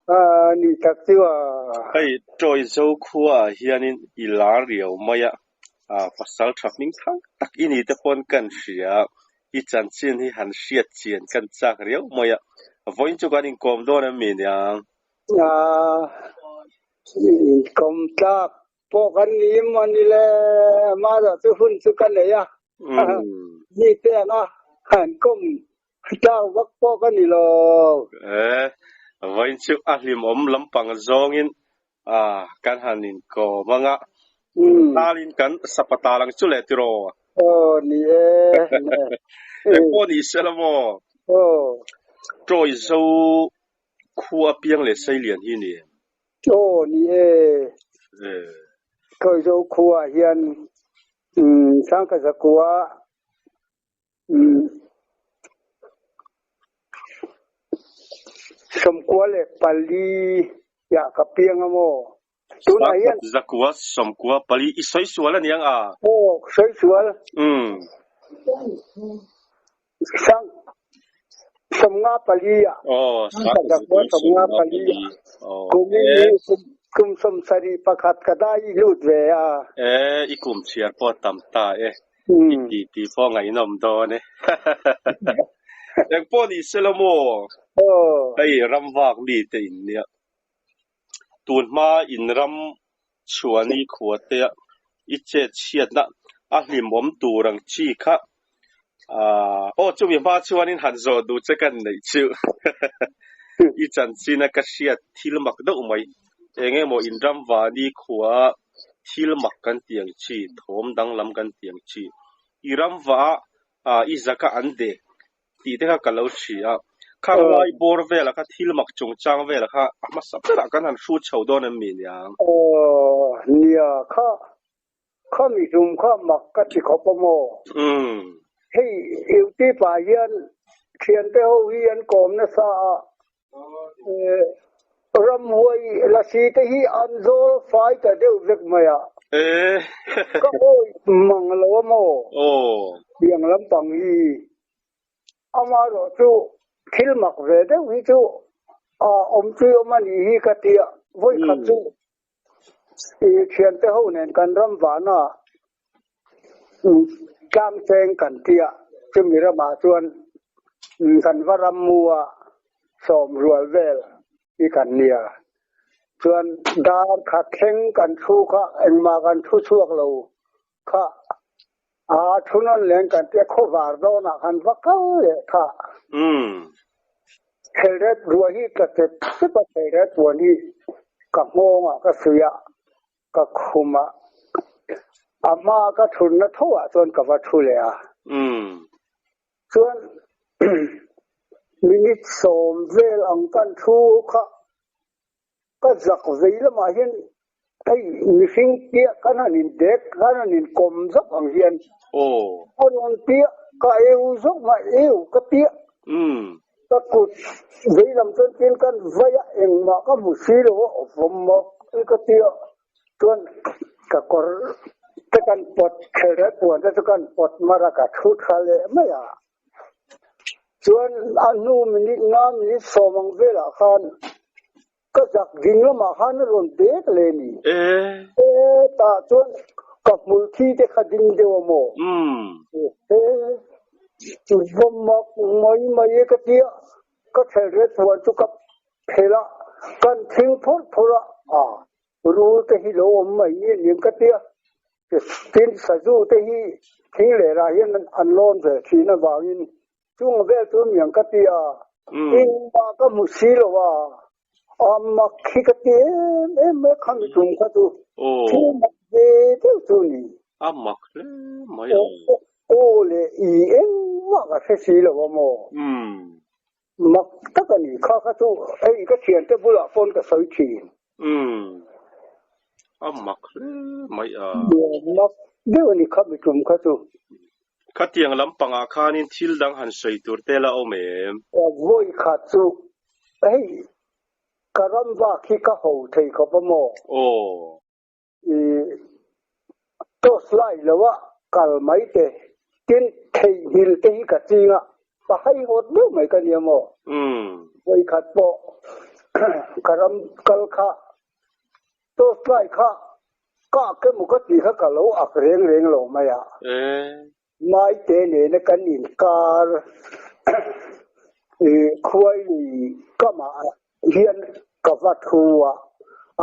A nih tak chu a. Hei Tawizo khuaah hianin i lar riau mai a, pasal tha hming thang tak i ni te pawn kan hria a, i chanchin hi han hriat chian kan chak riau mai a, vawiin chu kan inkawm dawn em mi niang? A inkawm tlak pawh kan ni maw ni le, amaherawh chu hun chu ka nei a, mi te anga han kawm Tlau vak pawh ka ni lo. E, vawiin chu a hlimawm lampang zawngin kan han inkawm ang a, talin kan sapa tal ang chu le tiraw? Aw, ni e. Eng pawh ni se la maw? Aw. Tawi zo khua apiang leh Seilian hi ni em? Aw, ni e. E. Tawi zo khua hian Sangkazakua 94 ah ka piang a maw? Tunah hian. Zakua 94 i sawi sual a niang a? Aw, ka sawi sual. Sang 54 ah. Aw, Zakua 54 ah. Kum in kum 71 ka dai i lut ve a. E, i kum chhiar pawh a tam ta e. I ti ti pawh ngaihnawm dawn e. Eng pawh ni se la maw? Hei ram vak mi te in nia. Tun hma in ram chhuani khua te a i chet chhiatna a hlimawm tur ang chi kha aw chumi hma chuanin han zawh duh che kan neih chu. I chanchin a ka hriat thil mak deuh mai. Eng emaw in ram vani khua thil mak kan ti ang chi, thawm danglam kan ti ang chi. I ram va a i zaka an dek tih te kha ka lo hria a. Khang lai bawr vela kha thil mak chungchang vela kha a hmasa berah kan han hrut chho dawn em mi niang? Aw nia, kha kha mihlum kha mak ka ti khawp a maw? Hei Eutipa hian thiante ho hi an kawm nasa a, Ramhuai lasi te hi an zawl fai ta deuh vek mai a. Ka awi mang lo a maw? Tiang lampang hi amaherawh chu thil mak ve deuh hi chu a awm tui awm a nih hi ka ti a, vawikhat chu i thiante ho nen kan ram vana tlang cheng kan ti a, chumi ramah chuan kan va ram mu a sawm rual vel hi kan nia. Chuan dar khat thleng kan thu kha engmah kan thu chhuak lo kha a thu nawn leng kan tia khawvar dawnah khan va kal leh kha. Thelret ruah hi ka chep chep a, thelret puan hi ka nghawngah ka suih a, ka khum a, a hma ka thutna tho ah chuan ka va thu leh a. Chuan minute 10 vel ang kan thu kha ka zak vei lamah hian hei mihring piah kan han in dek kan han in kawm zawk ang hian a rawn piah ka eu zawk mah eu ka piah ka kut vei lam chuan tin kan vai a engmah ka hmu si lo a awm mak ka tia chuan ka kawr te kan pawt khelh puan te chu kan pawt mar a ka thu tha leh mai a. Chuan a hnu minute nga minute 10 ang velah khan ka zak ding lamah khan a rawn dek leh a ni. E tah chuan ka hmul thi te kha ding deuh a maw? E chu va mak mai mai e ka tia ka thelret puan chu ka phelh a, kan thing phawrh phawrh a, a rul te hi lo awm mai ni aniang ka tia. Tin, sazu te hi thing lehlah hian an lawn ve thin avangin chung vel chu miang ka ti a, engmah ka hmu si lo a, a mak hi ka ti em em mai kha mi tum kha chu thil mak ve deuh chu a ni. A mak hle mai a. Aw le i engmah ka hre si lo a maw? Mak tak a ni. Kha kha chu hei ka thiante bulah pawn ka sawi thin. Umm. A mak hle mai a. Mak deuh a ni kha mi tum kha chu. Khatiang lampangah khanin thil dang han sawi tur te la awm em? Vawi khat chu hei ka ram vak hi ka ho thei khawp a maw? Aw. I toss lai lo a kal mai te tin theihnghilh te hi ka ching a, ka haihawt deuh mai ka nia maw? Vawikhat pawh Ka ram kal kha torchlight kha ka ke maw ka tih kha ka lo ak reng reng lo mai a. Maite nena kan inkar khuai lui kamah hian ka va thu a,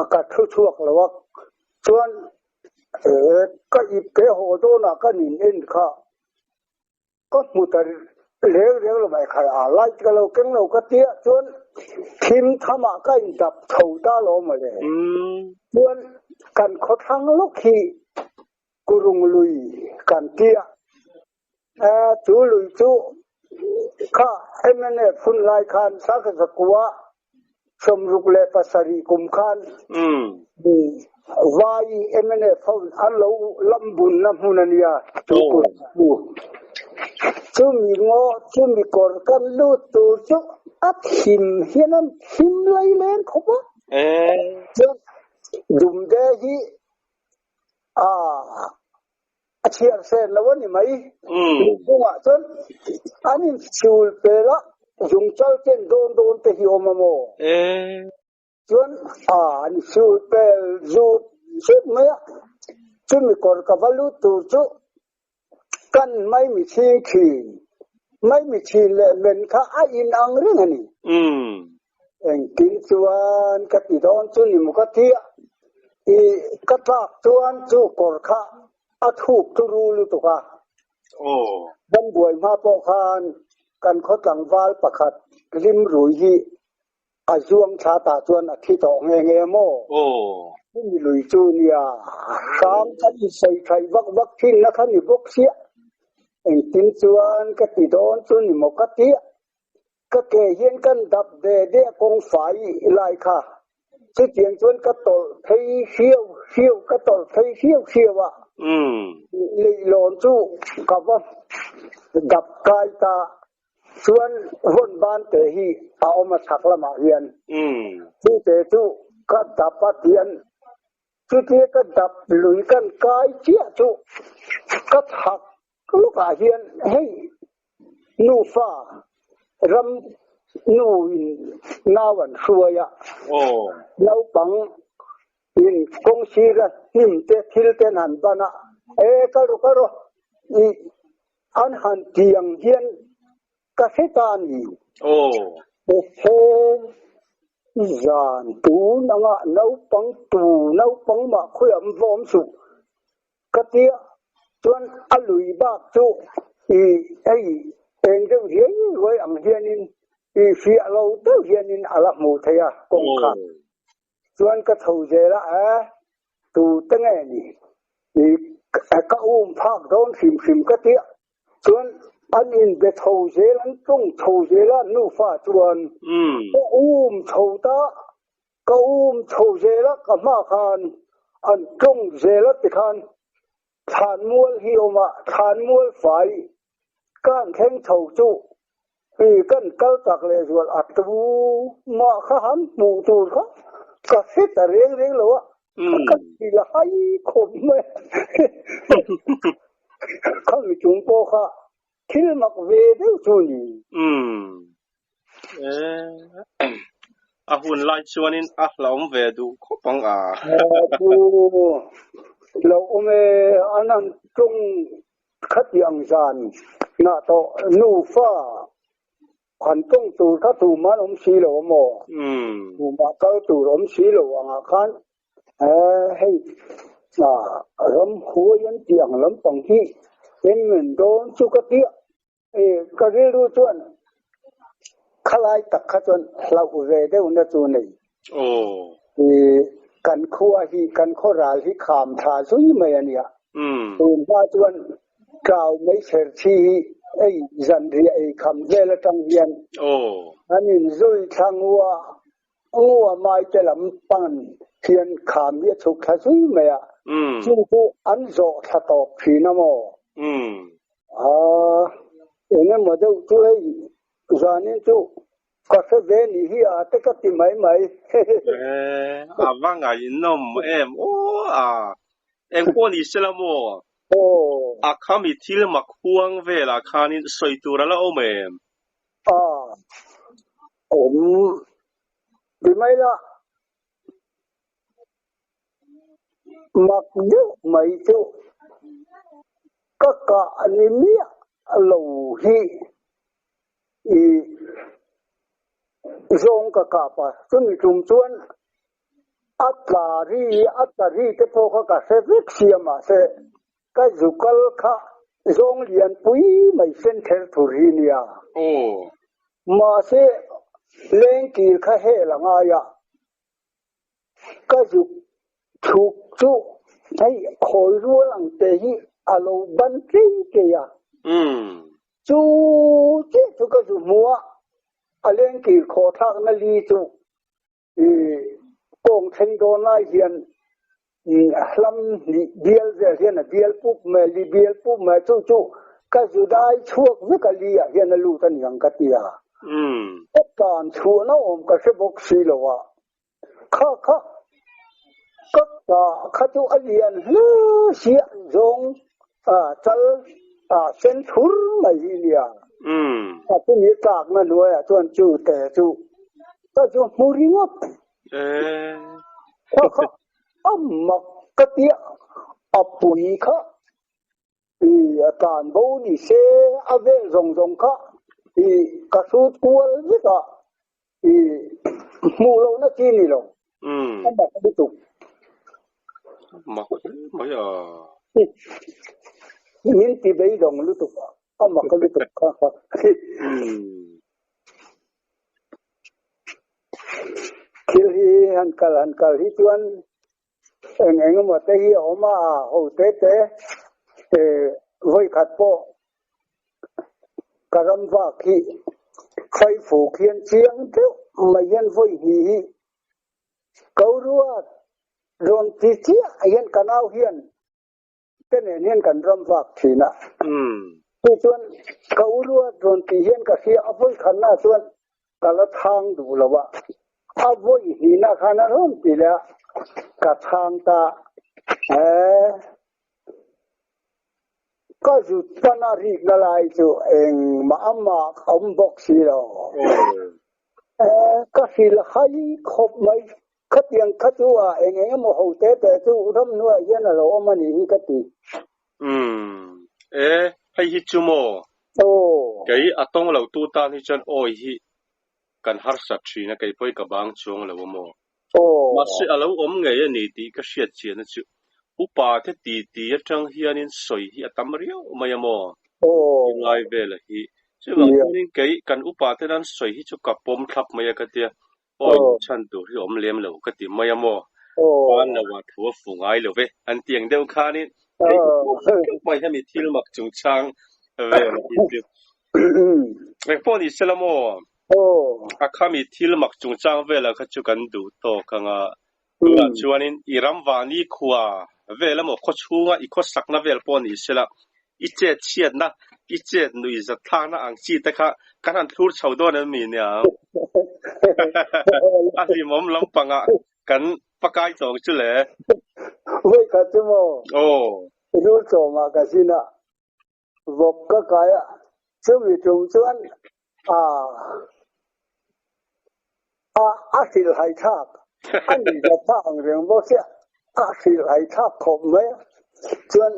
a ka thu chhuak lo a, chuan ka ip te haw dawnah kan in en kha Ka hmu ta reng reng lo mai khai a, light ka lo keng lo ka tia chuan thim thamah ka in dap tho ta lo mawle. Chuan kan khawthlang lawk hi Kurung lui kan tia, chu lui chu kha mnf hun lai khan Sakazakua 67 kum khan Vai mnf ho an lo lam bunna hmun a nia chu kut chu. Chumi ngaw chumi kawr kan lut tur chu a thim hian an thim lai leng khawp a. Chuan Dumde hi a a chhiar sen lo a ni mai. Lungphungah chuan an inchhul pel a, zungchal ten dawn dawn te hi awm a maw? Chuan a an chhul pel zut zut mai a, chumi kawr ka va lut tur chu kan maimi chhing thin. Maimi chhin leh men kha a inang reng a ni. Engtin chuan ka ti dawn chu ni maw ka ti a, i ka tlak chuan chu kawr kha a thuk turu lutuk a. Kan buai hma pawh khan kan khaw tlangval pakhat lim rui hi a zuang thla tah chuan a thi tawh nghe nghe maw? Chumi lui chu nia hram kan insawi thaih vak vak thin na kha ni bawk sia. Engtin chuan ka ti dawn chu ni maw ka ti a. Ka ke hian kan dap ve ve a kawng fai lai kha. Chutiang chuan ka tawlh phei hriau hriau, ka tawlh phei hriau hriau a. Leihlawn chu ka va dap kai ta. Chuan vawn ban te hi a awm a chhak lamah hian. Chute chu ka dap a tian chutia ka dap lui kan kai chiah chu ka chhak Lawkah hian hei nufa ram nu in nau an hruai a, naupang in kawng sira hnim te thil te an han ban a, e kal rawh kal rawh i an han ti ang hian ka hre ta a ni. He zan tun anga naupang tu naupang mah khawiah an va awm suh. Ka tia chuan a lui bak chu i hei eng deuh riai ruai ang hianin i fiah lo deuh hianin a la hmuh theih a kawng kha. Chuan ka chho zel a, e tu te nge ni i ka um phak dawn hrim hrim ka tia chuan an inbe chho zel an tlung chho zel a nufa chuan ka um chho ta. Ka um chho zel a, ka hma khan an tlawng zel a tikhan thlanmual hi awm a, thlanmual fai ka han thleng chho chu i kan kal tak leh zual a tu mah kha han hmuh tur kha ka hre ta reng reng lo a, ka ti la hai khawp mai a, khami chung pawh kha thil mak ve deuh chu a ni. A hun lai chuanin a hlauhawm ve duh khawp ang a. Chu hlauhawm e, an han tlawng khati ang zan nah tawh nufa han tlawng tur kha tumah an awm si lo a maw? Tumah kal tur awm si lo angah khan hei ramhuai an tih ang lampang hi en men dawn chu ka tia. Ka rilru chuan khalai tak kha chuan hlauh ve deuhna chu nei. Kan khua hi, kan khaw ral hi kham thla zui mai a nia. Tun hma chuan ṭau mai chherchhi hi ei zanriah ei kham vel aṭang hian an inzui thla ngua ngua mai te lam pan hian kham hi a chhuk thla zui mai a. Chu chu an zawh thla tawp thin a maw? Aa, eng emaw deuh chu hei zanin chu ka hre ve nih hi a te ka ti mai mai. Eh, a va ngaihnawm em aw a. Eng pawh ni se la maw? Aw. A khami thil mak huang velah khanin sawi tur a la awm em? A, awm. Ti mai la, mak deuh mai chu ka kah ni miah lo hi i zawng ka kap a, chumi tum chuan a tla ri a tla ri te pawh kha ka hre vek sia mahse ka zu kal kha zawng lian pui mai sen ther thur hi nia. Mahse lengkir kha hel a ngai a, ka zuk chhuk chu hei khawi rual ang te hi a lo ban tlei tlei a. Chu chiah chu ka zu hmu a, a lengkir khawh thlakna li chu I kawng thleng dawn lai hian hlam hnih bial vel hian a bial pup mai a, li bial pup mai a, chu chu ka zu dai chhuak vek a, li ah hian a lut a ni ang ka ti a. Ka tan chhuahna awm ka hre bawk si lo a, kha kha ka ta kha chu a lian hle si a, zawng chal sen thur mai hi nia. A chumi tlakna hnuaiah chuan chu te chu Ka chu hmu ringawt. Kha kha a mak ka tia a pui kha i a tlan bo ni se a vel zawng zawng kha i ka hrut kual vek a i hmuh lohna chi ni lo. A mak lutuk. Mak hle mai a. Min ti beidawng lutuk a. A mak lutuk kha kha. Thil hi han kal han kal hi chuan eng eng emaw te hi a awm a, ho te te vawi khat pawh ka ram vak hi Faifuk hian chiang deuh mai hian vawi hnih hi ko ruat rawn ti chiah hian ka nau hian Te nen hian kan ram vak thin a. Chu chuan ka u ruat rawn tih hian ka hria a vawi khatna chuan ka la chhang duh lo a. A vawi hnihna khan a rawn ti leh a, ka chhang ta e. Ka zut pana rikna lai chu engmah amah awm bawk si lo. E, ka hrilh hai khawp mai. Khatiang kha chu a eng eng emaw ho te te chu ramhnuaiah hian a lo awm a nih hi ka ti. Umm. E, hei hi chu maw? Aw. Kei a tawng lo tu tan hi chuan awi hi kan harsat thin a, kei pawh hi ka bang chuang lo a maw? Aw. Mahse a lo awm ngei a ni tih ka hriat chian a chu upa te ti ti atang hianin sawi hi a tam riau mai a maw? Aw. Ti ngai vel a hi. Chuvang chuanin kei kan upa te nan sawi hi chu ka pawm thlap mai a ka tia. Awi chhan tur hi awm lem lo ka ti mai a maw? Pan lo ah thu a fu ngai lo ve. An ti ang deuh khanin kei ka pawm deuh mai hemi thil mak chungchang vel hi chu. Engpawh ni sela maw? A khami thil mak chungchang velah kha chu kan duh tawk ang a. Tunah chuanin i ram vani khua vel emaw khaw chhunga i khawsakna vel pawh ni sela, i chet chhiatna, i chet nuih zat thlakna ang chi te kha kan han thlur chho dawn em mi nia? A hlimawm lampangah kan pakai tawng chu le. Vawi khat chu maw? Aw. Rul tlawmah ka zin a, vawk ka kai a, chumi tum chuan a a a hrilhhai thlak a ni zat thlak ang reng bawk sia a hrilhhai thlak khawp mai a chuan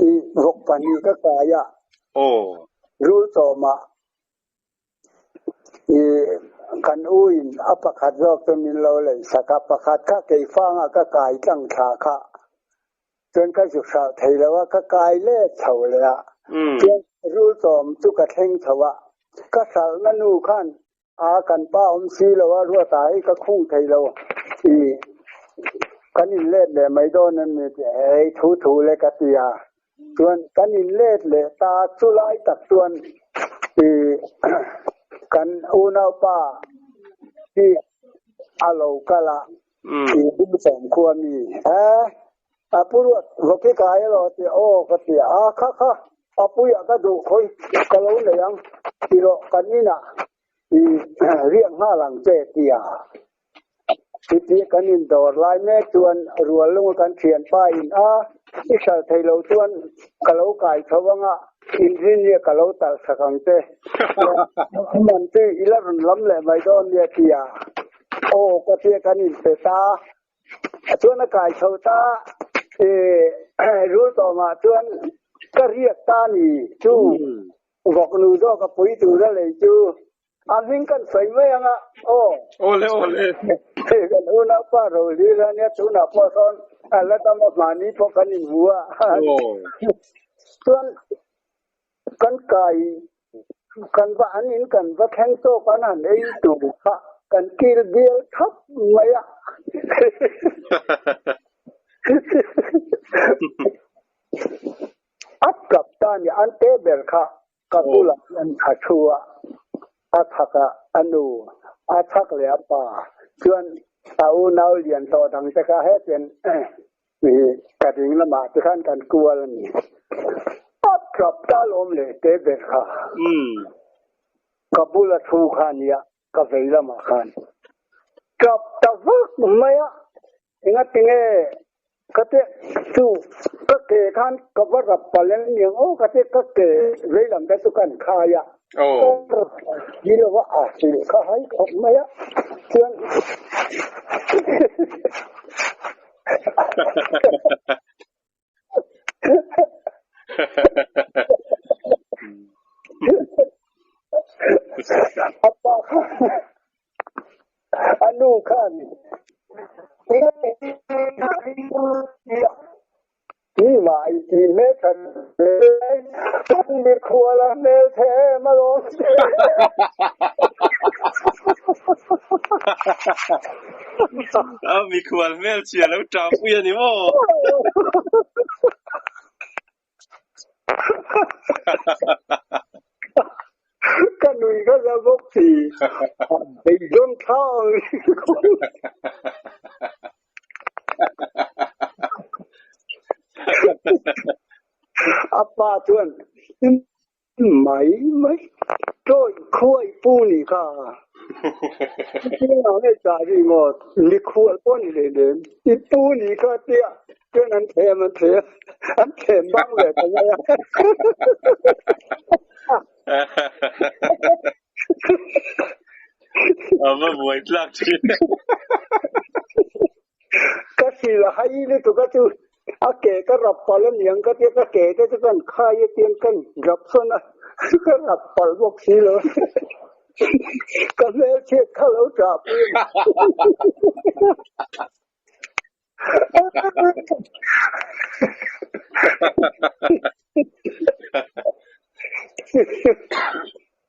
i vawk pahnih ka kai a rul chawmah I kan u in a pakhat zawk chu min lo lei sak a, pakhat kha keifanga ka kai tlang thla kha chuan ka zu hralh thei lo a, ka kai let chho leh a, chuan rul chawm chu ka thleng chho a, ka hralhna nu khan a kan pa awm si lo a, ruata hi ka khung thei lo i kan in let leh mai dawn em ni tih hei thu thu le ka ti a. Chuan kan in let leh ta chu lai tak chuan i kan unaupa hi a lo kal a, i Himsawm khua mi e, a pu ruat vawki kai elaw a ti a, aw ka ti a, kha kha a puiah ka duh khawi ka lo nei ang ti rawh kan inah i riak nghal ang che ti a. Chuti kan indawr lai mek chuan rual lunga kan thianpa in a, i hral thei lo chuan ka lo kai tho ang a, inrinnia ka lo talh sak ang che. Man chu i la rawn lam leh mai dawn nia ti a. Aw ka tia kan inpe ta. Chuan a kai chho ta rul tawmah chuan ka riak ta ni chu vawknu zawk a pui tur a lei chu a hming kan sawi mai ang a aw. Awle awle. Hei kan unaupa Rohlir a nia tunah pawh sawn a la dam a mahni pawh kan inhmu a. Chuan Kan kai kan va an in kan va thleng tawk an han ei tur kha kan kil bial thap mai a. A tap ta ni an te ber kha ka bulah hian a thu a, a chhak a a nu, a chhak leh a pa chuan a unau lian tawh dang te kha hetiang Ka ding lamah te khan kan kual a ni. A tap ta lawm leh te ber kha. Ka bula thu kha nia, ka vei lamah khan. Tap ta vak mai a, engatinge ka te chu ka ke khan ka va rap palh em niang aw ka te ka ke vei lam te chu kan khai a. Ka rap si lo a, a hrilh kha hai khawp mai a, chuan A pa kha a nu khan Mi mah i ti hmeltha ve kan mikhual a hmeltha em alawm. A mikhual hmelchhia lo ṭahpui a ni maw? Ka nui ka za bawk si. Beidawn thlang. A pa chuan mai mai chawi khuai pu ni kha. Chutiang ang ei ta ri maw mikhual pawh ni hlei hlem i pu ni kha tia chuan an thlem an thlem an thlem bang ve ta mai a. A va buai tlak thin. Ka sil a hai lutuk a chu a ke ka rap palh a niang ka tia ka ke te chu kan khai a tiang kan rap sawn a ka rap palh bawk si lo ka hmelchhiat kha lo ṭah pui a ni.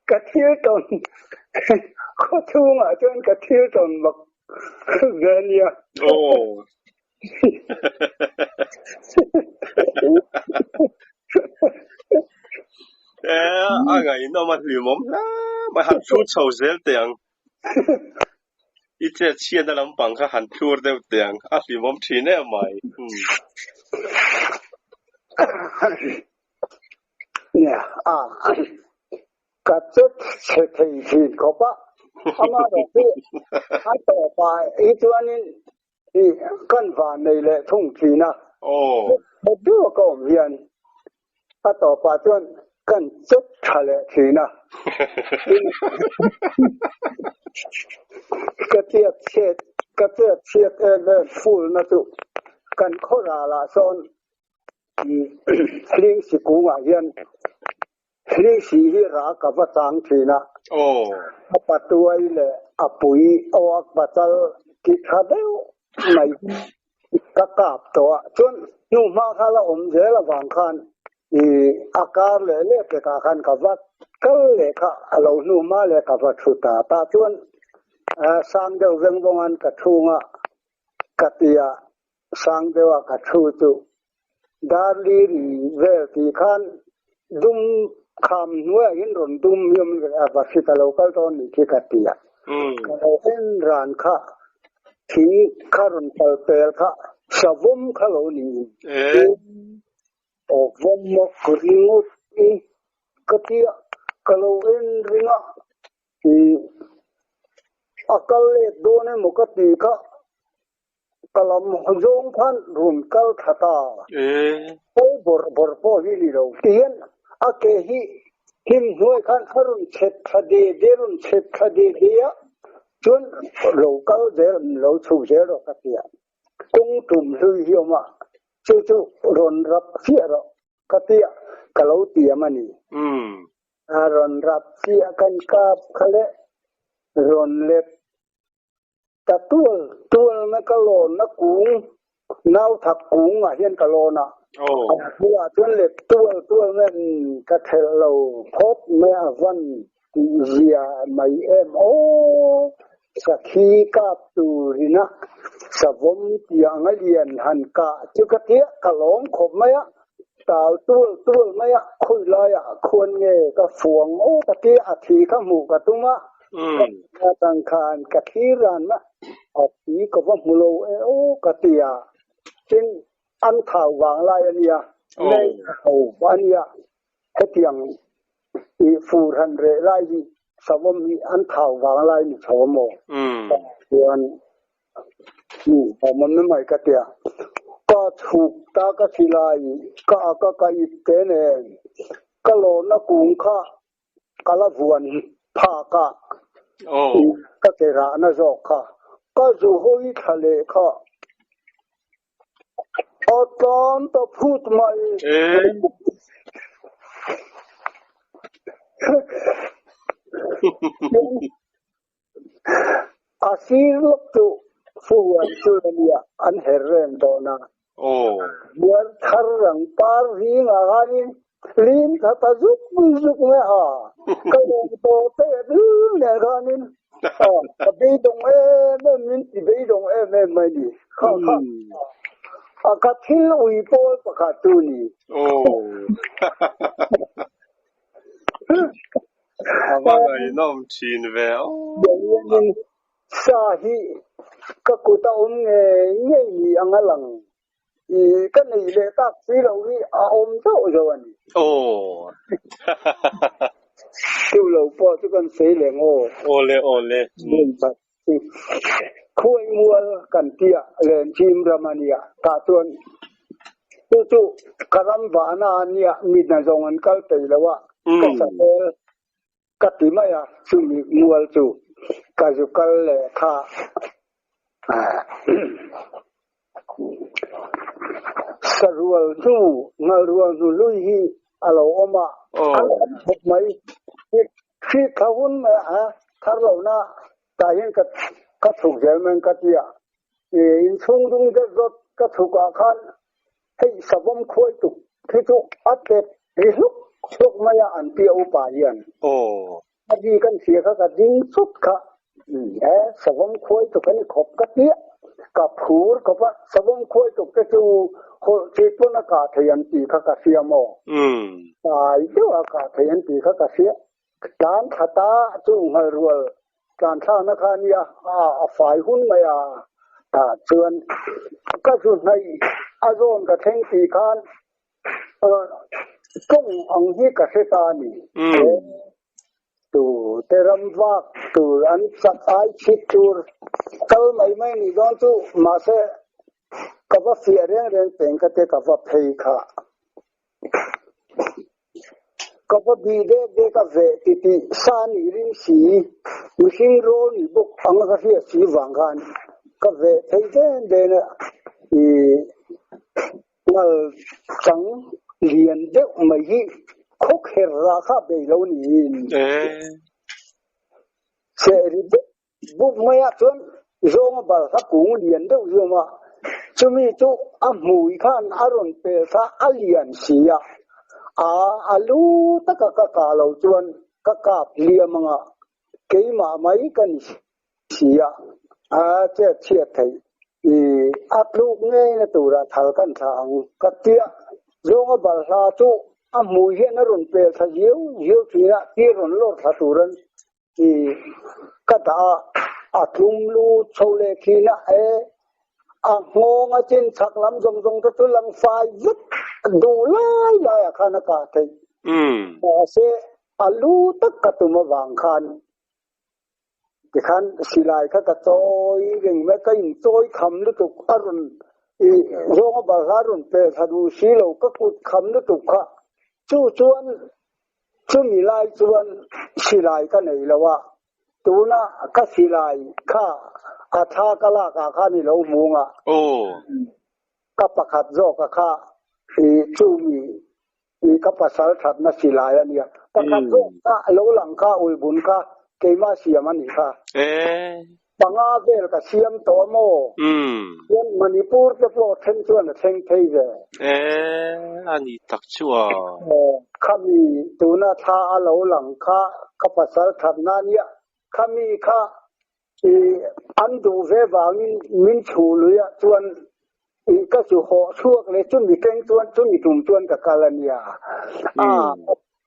Ka thil tawn khaw chhungah chuan ka thil tawn mak ve a nia. Aw. A ngaihnawm a hlimawm hle mai, han thu chho zel teh ang. I chet chhiatna lampang kha han thlur deuh teh ang, a hlimawm thin em mai. Nia, a ka chet chhe thei thin khawp a, amaherawh chu a tawpah hi chuanin i kan van nei leh thung thin a, chet deuh a ka awm hian a tawpah chuan kan chet tha leh thin a, ka chet chhiat ka chet chhiat em em full na chu kan khaw ralah sawn Hling si kungah hian hling si hi ra ka va chang thin a. A patuai leh a pui awak pachal ki tha deuh mai ka kap tawh a. Chuan hnuhma kha la awm zel avang khan a kar leh leh pekah khan ka va kal leh kha a lo hnuhma leh ka va thu ta. Tah chuan sang deuh veng vawngan ka chhunga ka tia Sang deuha ka thu chu Darli ri vel tih khan dum kham hnuaiah hian rawn dum hi awm a va hri ta lo kal dawn nih khi ka ti a. Ka lo en ran kha thing kha rawn kal pel kha savawm kha lo niin aw vawm maw ka ringawt i ka ti a, ka lo en ring a. A kal let dawn emaw ka ti kha Ka lam zawng khan rawn kal tha ta. Kal bawrh bawrh pawh hi ni lo. Tihian a ke hi hnim hnuai khan a rawn chhet thla de de, rawn chhet thla de de a. Chuan lo kal zel lo chhuk zel rawh ka ti a, kawng tum hlui hi awm a, chu chu rawn rap chiah rawh ka ti a, ka lo tiam a ni. A rawn rap chiah kan kap kha le rawn let ta tual tual na ka lawn na kung nau thak kung ah hian ka lawn a, a bulah chuan let tual tual mai ka thelh lo phawt mai a van tih zia mai em aw, sakhi kap turina savawm tiang a lian han kah chu ka tia ka lawm khawp mai a, tal tual tual mai a, khawi laiah khuan nge ka fuang aw ka tia a thi kha hmuh ka tum a, ka atang khan ka thlir ran a, a thi ka va hmu lo e aw ka tia, tin an thau vang lai a nia, nei ho a nia, Hetiang i fur han reh lai hi savawm hi an thau vang lai ni chho a maw? Chuan awm awm mai ka tia. Ka chhuk ta ka si lai ka ak a ka ip te nen ka lawrna kung kha ka la vuan phak a ka ke rahna zawk kha ka zu hawi thla leh kha. A tlan ta phut mai. A sir lawk chu fuan chu a nia an her reng tawh na. Buar thar rang par zingah khanin lim tha ta zuk zuk mai a. Ka lawm tawh teh ding nen khanin Ka beidawng em em min ti beidawng em em mai ni. Kha kha a ka thil ui pawl pakhat chu ni. A va ngaihnawm thin ve aw. Hianin sa hi ka kut a awm ngei ngei ni ang a lang. I ka nei leh tak si lo hi a awm zauh zauh a ni. Aw. Chu lo pawh chu kan sawi leh ngaw. Aw le, aw le. Khuai mual kan tia Lenchim ram a nia. Tah chuan chu chu ka ram vahna a nia mi hna zawng an kal peih lo a, ka sahel Ka ti mai a, chumi mual chu ka zu kal leh kha sarual hnu, ngalrual hnu hlui hi a lo awm a, an awm khawp mai. Hri thla hun mai a, thar lohna tah hian ka chhuk zel mai ka ti a, inchhung dung zet zawt ka chhuk ah khan Hei savawm khuai tuk khi chu a tet ri hluk hluk mai a an ti a upa hian. Aw. A ri kan hria kha ka ding chut kha. E savawm khuai tuk a ni khawp ka tia. Ka phur khawp a, savawm khuai tuk te chu hawlh chit pawn a kah thei an ti kha ka hria maw? Tlai deuh a kah thei an ti kha ka hria. Tlan thla ta chu nghal rual tlan thlakna kha a nia, a fai hun mai a, tah chuan ka zu hnaih a zawn ka thleng tih khan kawng ang hi ka hre ta a ni. Tu te ram vak tur an chak ai chhit tur kal mai mai nih dawn chu mahse ka va fiah reng reng peng kha te ka va phei kha. Ka va bih dek dek a veh ti tih sa nih ring si, mihring rawl nih bawk ang a ka hriat si vang khan ka veh thei den den a, i ngal chang lian deuh mai hi khawkher rah kha bei lo niin seh ri deuh Buk maiah chuan zawnga balhla kung lian deuh hi a awm a, chumi chu a hmui khan a rawn pel kha a lian si a, a a lu taka ka kah lo chuan ka kap hliam ang a, keimah mai ka ni si a, a chet chhiat theih i a tluk ngeina turah thal kan thlah ang ka tia, zawnga balhla chu a hmui hian a rawn pel thla ziau ziau thin a, ti rawn lawr thla turin I ka dah a, a tlum lu chho leh khin a, e, a nghawng a chin chhak lam zawng zawng te chu lang fai vek duh lai lai ah khan a kah theih. Mahse, a lu tak ka tum avang khan tikhan silai kha ka chawi reng mai, ka inchawi kham lutuk a rawn i zawnga balhla a rawn pel thla duh si lo, ka kut kham lutuk kha chu chuan Chumi lai chuan silai ka nei lo a, Tuna ka silai kha a thla ka lak ah khan i lo hmung a. Ka pakhat zawk a kha i chumi i ka pasal thatna silai a nia. Pakhat zawk kha a lo lang kha ulbun kha keimah siam a nih kha. Panga vel ka siam tawh a maw? Chuan Manipur te pawh then chuan a thleng phei ve. A nih tak chu a. Khami tuna thla a lo lang kha ka pasal thatna a nia. Khami kha i an duh ve vangin min chhuh lui ah chuan i ka chu hawh chhuak leh chumi keng chuan chumi tum chuan ka kal a nia. A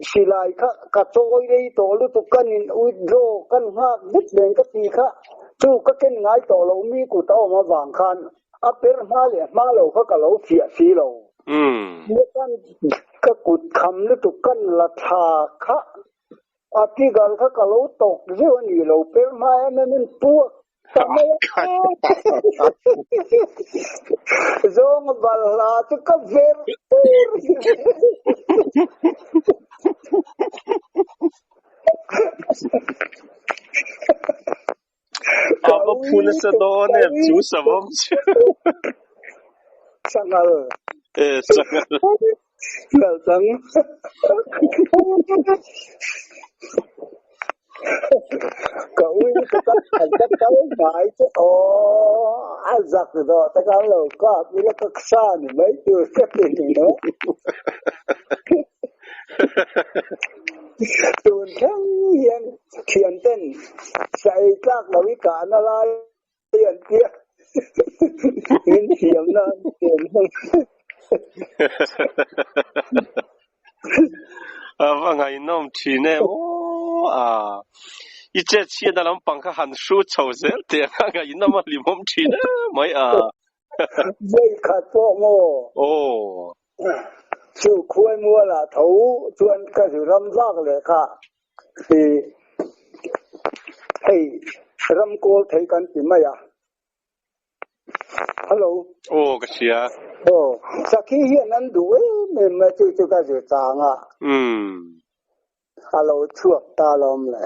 silai kha ka chawi rei tawh lutuk kan in withdraw kan nghak vek nen ka ti kha chu ka ken ngai tawh lo mi kut a awm avang khan a per hma leh hma lo kha ka lo fiah si lo. Kan ka kut kham lutuk kan la thla kha A tigal kha ka lo tawk zeuh a nih lo per hma em em in puak ta mai a. Zawng a balhla chu ka ver pur. A va phu nasa dawn em chu savawm chu. Sanghal. E sanghal. Ngal chang. Ka ui ka ka ka kal ngai chu aw a zak zawh ta ka lo kap ila ka sa ni mai tur ka ti ni no. Tun thleng hian thian ten sa ei tlak lo i kahna lai an tia min thiamna an thiam hmang. A va ngaihnawm thin em aw a i chet chhiatna lampang kha han hru chho zel teh ang a ngaihnawm a hlimawm thin em mai a. Vawi khat pawh maw? Aw. Chu khuai mualah tho chuan ka zu ram vak leh kha i hei ram kawl thei kan ti mai a. Hello. Aw ka hria. Aw sakhi hian an duh em em mai chu chu ka zu chang a. A lo chhuak ta lawm le.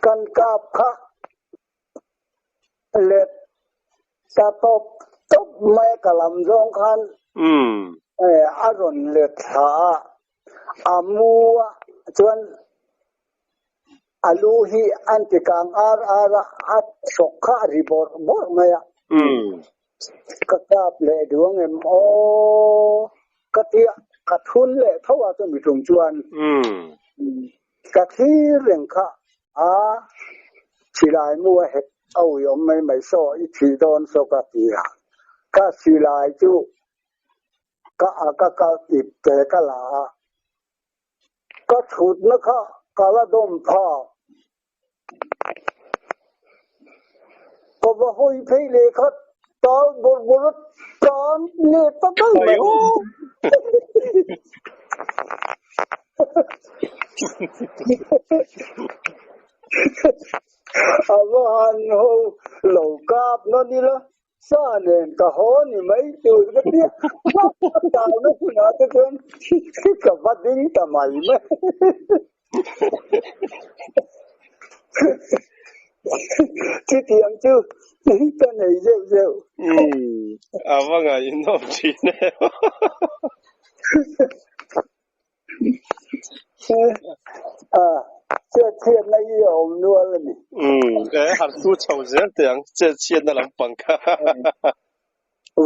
Kan kap kha Let ta tawp tawp mai ka lam zawng khan a rawn let thla a, a mu a chuan a lu hi an ti kang ar ar a, a hrawk kha a ri bawrh bawrh mai a. Ka kap leh duang em aw ka ti a, ka thun leh tho a chumi tum chuan ka thlir reng kha a silai mu a hek a ui awm mai mai saw i thih dawn saw ka ti a, ka silai chu ka a ka kal ip te ka la a, ka thutna kha ka la dawm phak. Ka va hawi phei leh kha tal bawrh bawrh a tan leh ta daih mai. A va han ho lo kap nawn ila sa nen ka haw ni mai tur ka tia a talna hunah te chuan ka va ding ta mai mai. Chutiang chu ka nei zeuh zeuh. Umm, a va ngaihnawm thin em. A, chet chhiatna hi a awm nual a ni. Umm, e har thu chho zel teh ang, chet chhiatna lampang kha.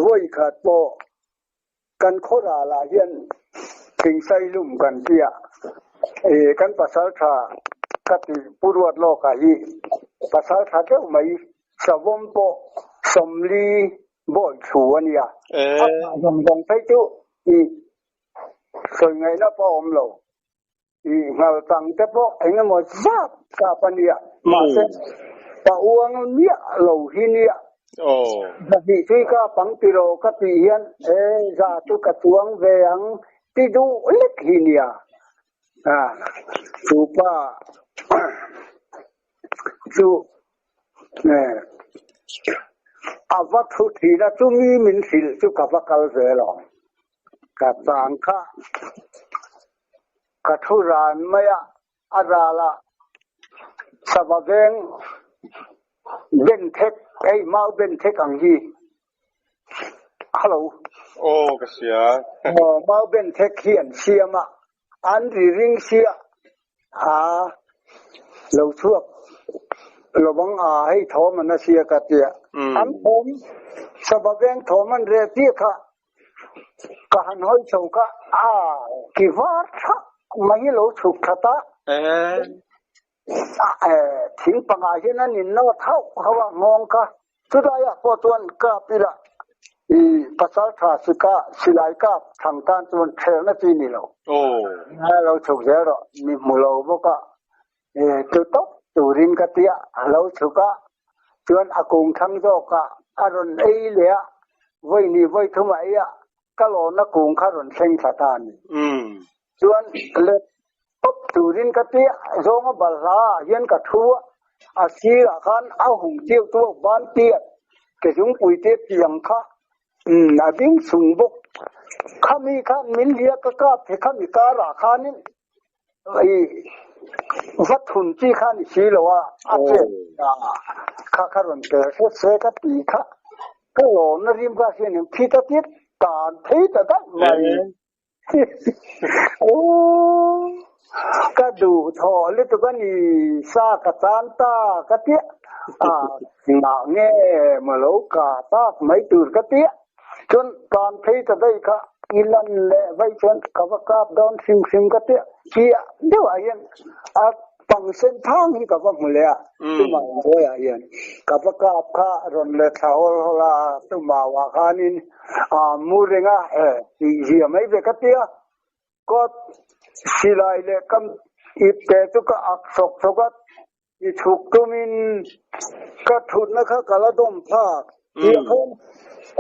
Vawi khat pawh Kan khaw ralah hian thingsa i lum kan ti a, ih kan pasal tha ka ti Pu Ruat lawkah hi pasal tha deuh mai savawm pawh 40 bawi thu a nia. A kah zawng zawng phei chu ih sawi ngaihna pawh a awm lo. Ih nghal tang te pawh eng emaw zat kap a nia, mahse pa uang miah lo hi nia. Zahnih chu i kap ang tiraw ka tih hian e za chu ka chuang ve ang ti duh lek hi nia. Chu pa chu a va thu thin a, chumi min hrilh chu ka va kal zel ang. Ka chang kha. Ka thu ran mai a, a ral a. Sava veng ben thek hei mau ben thek ang hi. Hello. Aw ka hria. Aw mau ben thek hi an siam a, an ri ring sia a lo chhuak lovang a hei thawm an a sia ka tia. An thawm sava veng thawm an reh tia kha Ka han hawi chho kha a ki var thak mai hi lo chhuk that a. Thing pangah hian an in nawt hauh hauh a nghawng kha. Chulaiah pawh chuan kap ila i pasal tha sika silai kap thang tan chuan thelna chi ni lo. A lo chhuk zel rawh mi hmu lo bawk a. Chu tawp turin ka tia a lo chhuk a, chuan a kung thlang zawk a a rawn ei leh a, vawi hnih vawi thum a ei a, ka lawna kung kha rawn thleng thla ta a ni. Chuan let tawp turin ka tia zawnga balhla ah hian ka thu a, a sirah khan a hung chiu tuak ban piat ke zungpui te piang kha a ding sung bawk. Khami khan min hliah ka kap he khami karah khanin I va thun chi kha ni si lo a, a chet kha kha rawn tel hret se ka ti kha ka lawmna rim kha hian in thi ta tir tan thei ta daih mai. Aww ka duh thaw lutuk a ni sa ka chan ta ka tia a ngah nge maw lo ka tak mai tur ka tia. Chuan tan phei ta daih kha i lan leh vaih chuan ka va kap dawn hrim hrim ka tia chiah deuh ah hian a pang sen thang hi ka va hmu leh a chumah inbuai ah hian ka va kap kha rawn let thla hawl hawl a chumah ah khanin a mu reng a e tih zia mai ve ka tia kawt silai leh kam ipte chu ka ak sawk sawk a. I chhuk tumin ka thutna kha ka la dawm phak tih a khan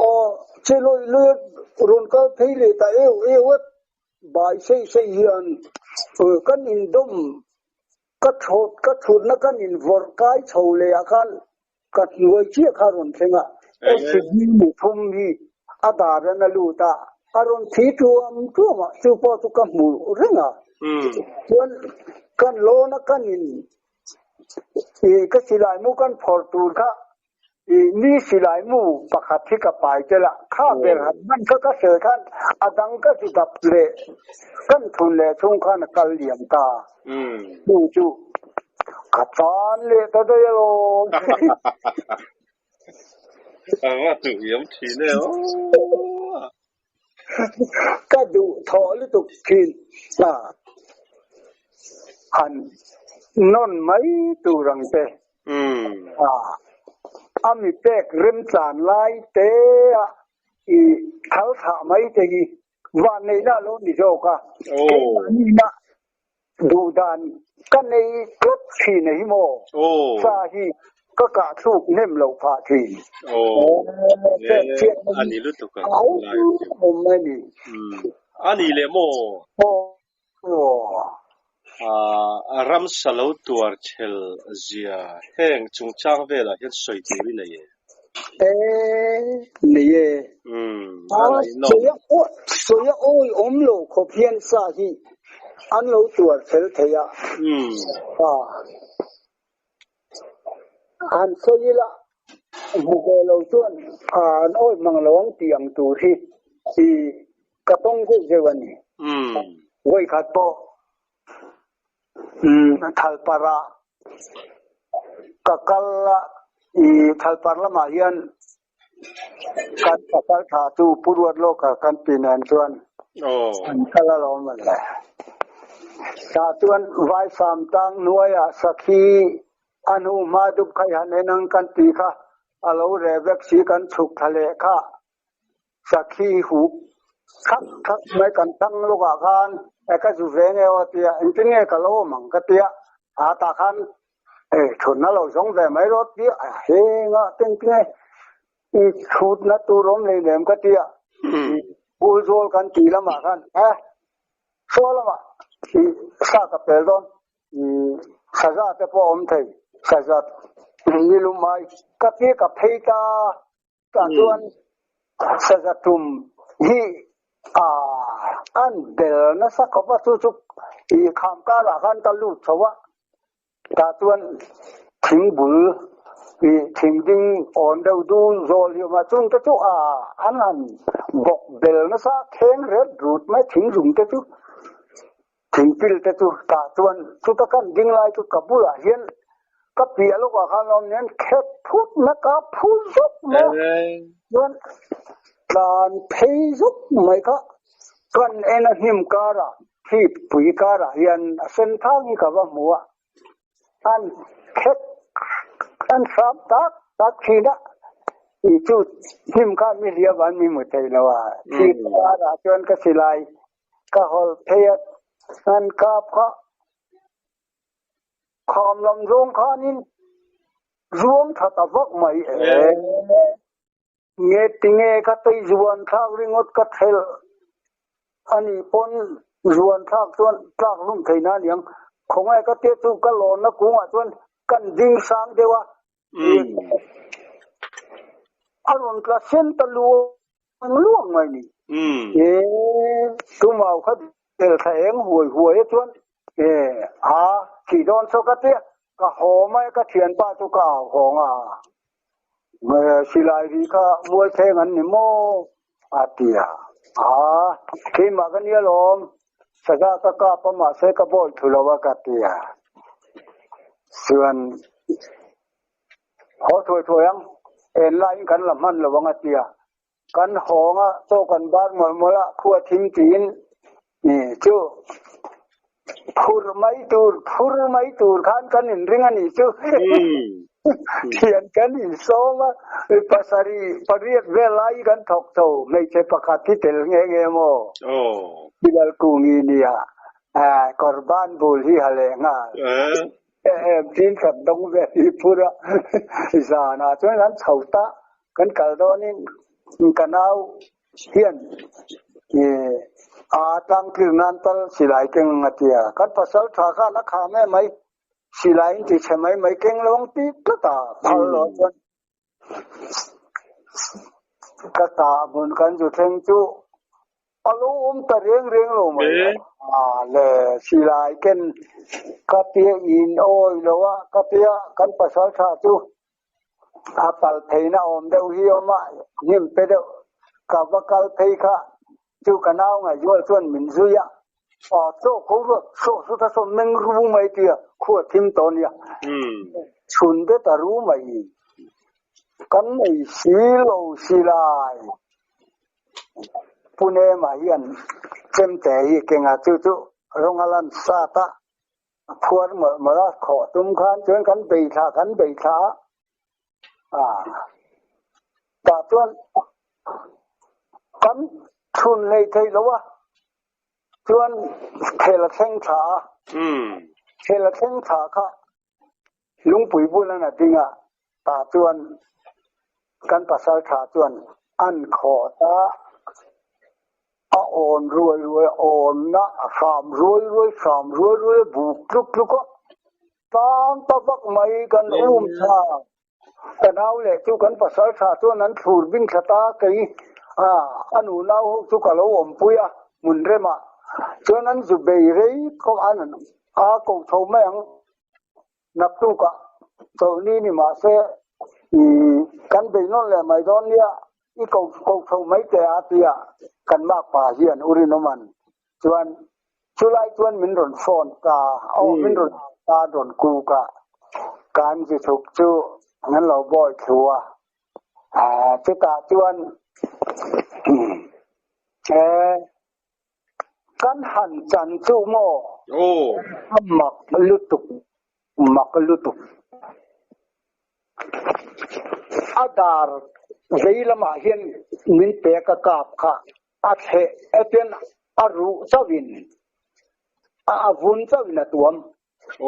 aw che lawih lawih a rawn kal phei leh ta eu eu a, bai sei sei hian kan indawm ka thawt ka thutna kan invawrh kai chho leh ah khan ka hnuai chiah kha a rawn thleng a, SCB ni thum hi a dar an a lut a, a rawn thi tuam tuam a, chu pawh chu ka hmu reng a. Chuan kan lawn a kan in i ka silai mu kan phawrh tur kha i mi silai mu pakhat hi ka pai tel a, kha ber han hman kha ka hre khan a dang ka zu dap leh kan thun leh chhung khan a kal liam ta. Chu chu ka tan leh ta daih alawm. A va duhiam thin e aw. Ka duh thawh lutuk thin a, han nawn mai tur ang che. A mi pek remchan lai te a i thal thah mai te hi vanneihna a lo ni zawk a, keimahni duh dan ka nei tlat thin a hi maw? Sa hi ka kah thluk hnem loh phah thin. A ni lutuk ang chu lai a chu. Awm a ni. A ni leh maw? A ramsa lo tuar chhel zia heng chungchang velah hian sawi tur i nei e. E, nei e. A ngaihnawm. Sawi a awi awm lo khawp hian sa hi an lo tuar fel thei a. Han sawi ila, hmu ve lo chuan an awi hmang lo ang tih ang tur hi i ka tawng zeuh zeuh a ni. Vawikhat pawh Thalpara ka kal a, i Thalpar lamah hian kan pasal tha chu Pu Ruat Lawka kan ti nen chuan an kal alawm a le. Tah chuan Vaisam tang hnuaiah sakhi a hnu hma dup kha i han en ang kan ti kha a lo reh vek si kan chhuk thla leh kha. Sakhi huh khak khak mai kan thang lawkah khan e ka zu ve nge aw tia engtin nge ka lo awm ang ka tia a tah khan e thutna lo zawng ve mai rawh tia a henga engtin nge i thutna tur awm hlei nem ka tia bul zawl kan tih lamah khan e saw lamah i sa ka pel dawn saza te pawh a awm thei saza nilum ai ka tia ka phei ta. Tah chuan saza tum hi an bel nasa khawp a, chu chu i kham karah khan ka lut chho a. Tah chuan thingbul ih thing ding awn deuh dul zawl hi a awm a, chung te chu a an han bawk bel nasa kheng ret rut mai thing zum te chu thing pil te chu tah chuan chuta kan ding lai chu ka bulah hian ka piah lawkah khan a awm nen khet phut mai ka phu zawk mai a, chuan tlan phei zawk mai kha kan en a hnim karah Thip pui karah hian a sen thang hi ka va hmu a, an khet an hram tak tak thin a, i chu hnim khan mi hliam an mi hmu thei lo a, thip karah chuan ka silai ka hawlh phei a, an kap kha kham lam zawng khanin zuang tha ta vak mai e. Nge tinge ka tei zuan thlak ringawt ka thelh a nih pawn zuan thlak chuan tlak hlum thei na aniang. Khawngaih ka tia chu ka lawnna kungah chuan kan ding sang deuh a, a rawn tla sen ta luang luang mai ni. E tumau kha tel thla eng huai huai a chuan e a thih dawn saw ka tia ka haw mai ka thianpa chu ka au hawng a. Silai ri kha mualthleng an ni maw? a ti a. Aa, keimah ka nia lawm, saza ka kap a mahse ka bawi thu lo a ka ti a. Chuan haw thuai thuai ang, en laiin kan la hman lo ang a ti a. Kan hawng a, chaw kan bar mawlh mawlh a, khua thim tiin chu phur mai tur, phur mai tur khan kan inring a nih chu. Thian kan insawm a, pasarih pariat vel lai kan thawk tho, hmeichhe pakhat hi tel nghe nghe maw? Bilal Kungi nia, kawr ban bul hi ha leh nghal. Em tin khat dawng vel hi phur a, zanah chuan kan chho ta. Kan kal dawnin ka nau hian a tlangkir nan tal silai keng ang a ti a. Kan pasal tha khan a kham em mai, silai in ti chhe mai mai keng lo ang ti tlat a, phal lo chuan ka tah hmun kan zu thleng chu a lo awm ta reng reng lo mai. A le silai ken ka tia in awi lo a, ka tia kan pasal tha chu A pal pheina awm deuh hi awm a, hnim pe deuh ka va kal phei kha chu ka nau ngaihzual chuan min zui a, aw chaw ko ruat saw saw ta saw meng ru mai tia khua thim tawh nia, chhun te ta ru mai kan nei si lo si lai. Pune mah hian chemte hi kenga chu chu rawng a lan sat a. A phuar mawlh mawlh a, khawh tum khan chuan kan bei thla kan bei thla a, tah chuan kan chhun hlei thei lo a, chuan khel a thleng thla a, khel a thleng thla kha lungpui bul an a ding a, tah chuan kan pasal tha chuan an khawh ta. A awn ruai ruai, a awnna a hram ruai ruai, hram ruai ruai a buk tluk tluk a, tlang ta vak mai kan um tha. Ka nau leh chu kan pasal tha chuan an thlur bing thla ta kei a, a nu nau ho chu ka lo awmpui a hmun remah chuan an zu bei rei khawp an a ko tho mai ang. Naktukah chawlhni ni mah se kan bei nawn leh mai dawn nia, i ko ko tho mai teh a tia kan makpa hian u Rinawman chuan chulai chuan min rawn phone ta, aw min rawn au ta rawn kuk a, kan zu chhuk chu an lo bawi thlu a, chutah chuan e. Kan han chan chu maw? A mak lutuk, mak lutuk. A dar vei lamah hian min pek a kap kha a thleh etian a ruh chauhin, a vun chauhin a tuam.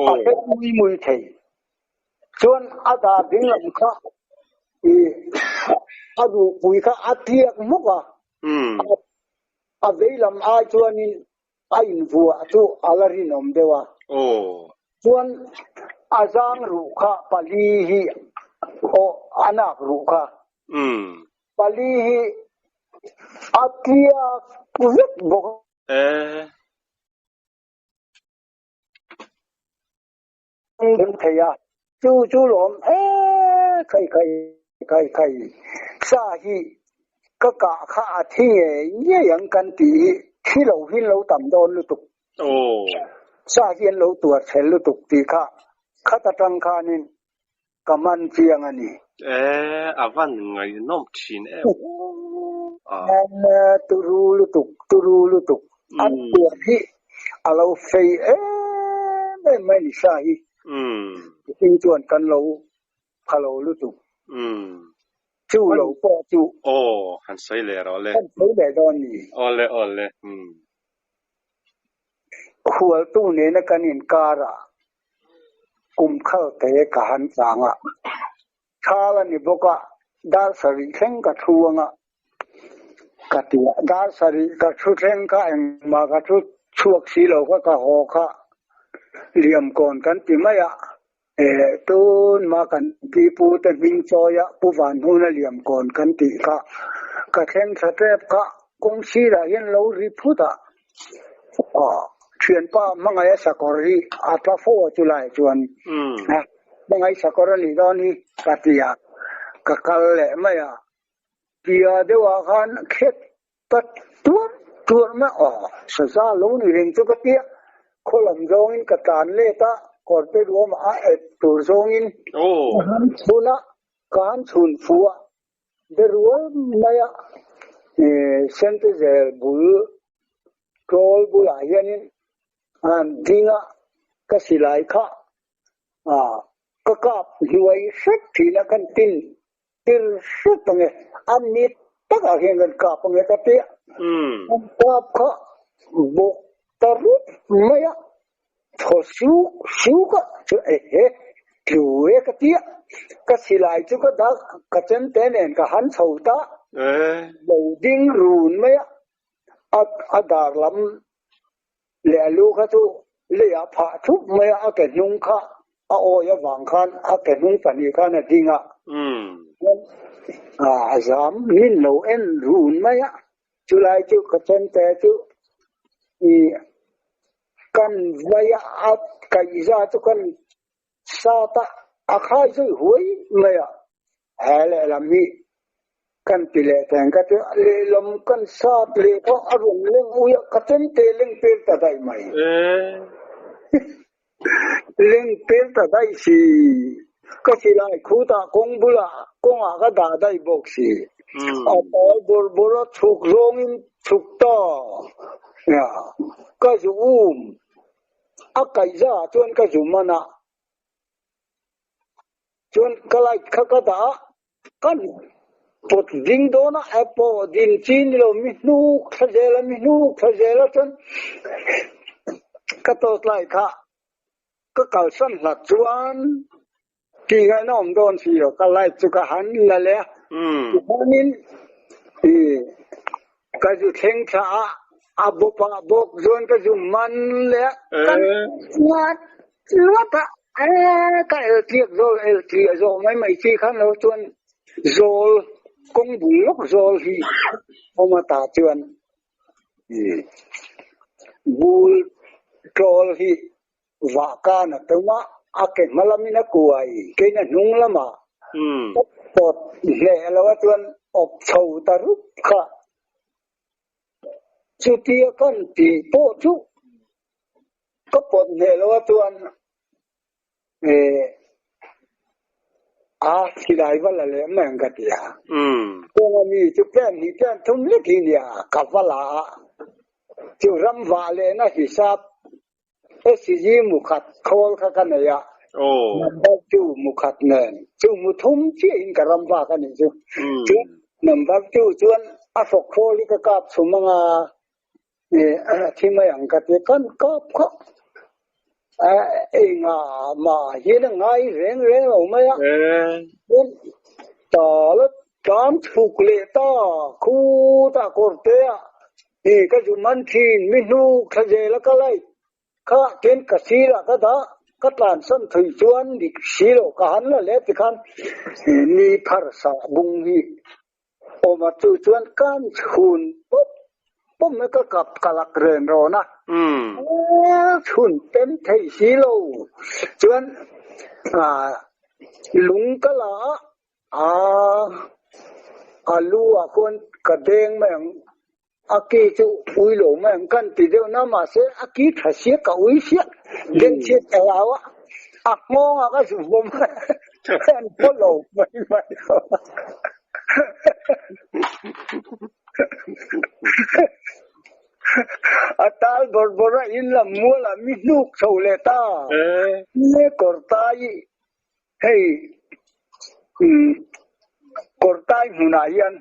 A hleh mui mui thei. Chuan a dar dinglam kha i a ruhpui kha a tliak hmuk a. A veilam ai chuanin a invuah chu a la rinawm deuh a. Chuan a zang ruh kha pali hi aw a nak ruh kha pali hi a tliak vek bawk a. Kan thei a, chu chu lawm e khai khai khai khai sa hi ka kah kha a thi ngei ngei ang kan tih hi thi lo hi an lo tam dawn lutuk. Sa hi an lo tuar chhel lutuk tih kha khat atang khanin ka man chiang a ni. E, a van ngaihnawm thin em. Turu lutuk, turu lutuk. An tuar hi a lo fei em em mai ni sa hi. Mihring chuan kan lo pha lo lutuk. Chu lo pawh chu. Aw, han sawi leh rawh le. Han sawi leh dawn ni. Awle, awle. Khualtu nena kan inkarah kum khal te ka han chang a, thal a ni bawk a, dar sarih thleng ka thu ang a, ka ti a, dar sarih ka thu thleng kha engmah ka thu chhuak si lo kha ka haw kha liamkawn kan ti mai a, eh tunma kan pi pu te hming chawi a Pu Vanhuna liamkawn kan tih kha ka thleng thla tep kha kawng sirah hian lo ri phut a. Thianpa hmangaih a sakawr hi a tla fo a chulai chuan hmangaih sakawr a nih dawn hi ka ti a, ka kal leh mai a, tia deuh ah khan khet ta tuar tuar mai a, saza lo ni reng chu ka ti a, khaw lam zawngin ka tlan let a, kawrte ruam a ep tur zawngin ka han chhun a, ka han chhun fu a. Be rual maia Sentizel bul ṭawl bulah hianin an ding a, ka silai kha ka kap hnuai hret thin a, kan tin tir hret ang e, a mit takah hian kan kap ang e ka ti a, kan kap kha bawk ta rup mai a, Thaw suk suk a chu ehe tlu e ka ti a, ka silai chu ka dak ka chemte nen ka han chho ta, lo ding run mai a, a a dar lam leh a lu kha chu leiah phah thup mai a, a ke hnung kha a awi avang khan a ke hnung pahnih khan a ding a, a zam min lo en run mai a, chulai chu ka chemte chu i Kan vai a, a kaihza chu kan sat a, a khai zui huai mai a, he lehlam hi kan ti leh theng ka ti a, lehlam kan sat leh pawh a rawn leng ui a, ka chemte leng pel ta daih mai. Leng pel ta daih si, ka silai khutah kawng bulah kawngah ka dah daih bawk si. A pawl bawrh bawrh a chhuk zawngin chhuk ta. Ka zu um. A kaihza ah chuan ka zu man a. Chuan ka light kha ka dah a. Kan pawt ding dawn a, a pawh din chi ni lo mi hnuk thla zel a, mi hnuk thla zel a chuan ka tawt lai kha ka kalsan hlat chuan Tih ngaihna awm dawn si lo, ka light chu ka han la leh a, tichuanin ka zu thleng thla a, a bawp ah bawk chuan ka zu man leh a, ka nuat nuat a, ka el tliak zawl el tliah zawh mai mai chi khan lo chuan zawl kawng bul lawk zawl hi awm a tah chuan bul tawl hi Vah kan a tum a, a ke hma lamin a kuai, kein a hnung lamah ka pawt hneh lo a chuan awp chho ta rup kha. Chutia kan tih pawh chu ka pawt hneh lo a chuan a silai va la leh mai ang ka ti a. Kawnga mi chu pen hnih pen thum lek hi nia ka va la a, chu ram vah lehna hisap SG mu khat khawl kha ka nei a, number two mu khat nen chu mu thum chiahin ka ram vak a nih chu. Chuan number two chuan a hrawk khawl hi ka kap chhum anga thi mai ang ka ti a, kan kap kha enga mah hian a ngai reng reng lo mai a. Chuan tal a tlan chhuk leh ta khutah kawrte ah Hi ka zum an thin, mi hnu thla zel a kal ai. Kha tin ka sil ah ka dah, ka tlansan thui chuan dik si lo ka han la leh tikhan ni pharsa bung hi awm a chu chuan kan chhun pawp. pawm mai ka kap ka lak ren rawn a. Chhun pem thei si lo chuan lung ka la a, a lu ah khuan ka deng mai ang. A ki chu ui lo mai ang kan ti deuh na mahse a ki tha sia ka ui sia den chhiat ka hlau a, a nghawng ah ka zu vawm an phaw lo mai mai a tal bawrh bawrh a in lam mual ah mi hnuk chho leh ta nge kawr tai hei kawr tai hmunah hian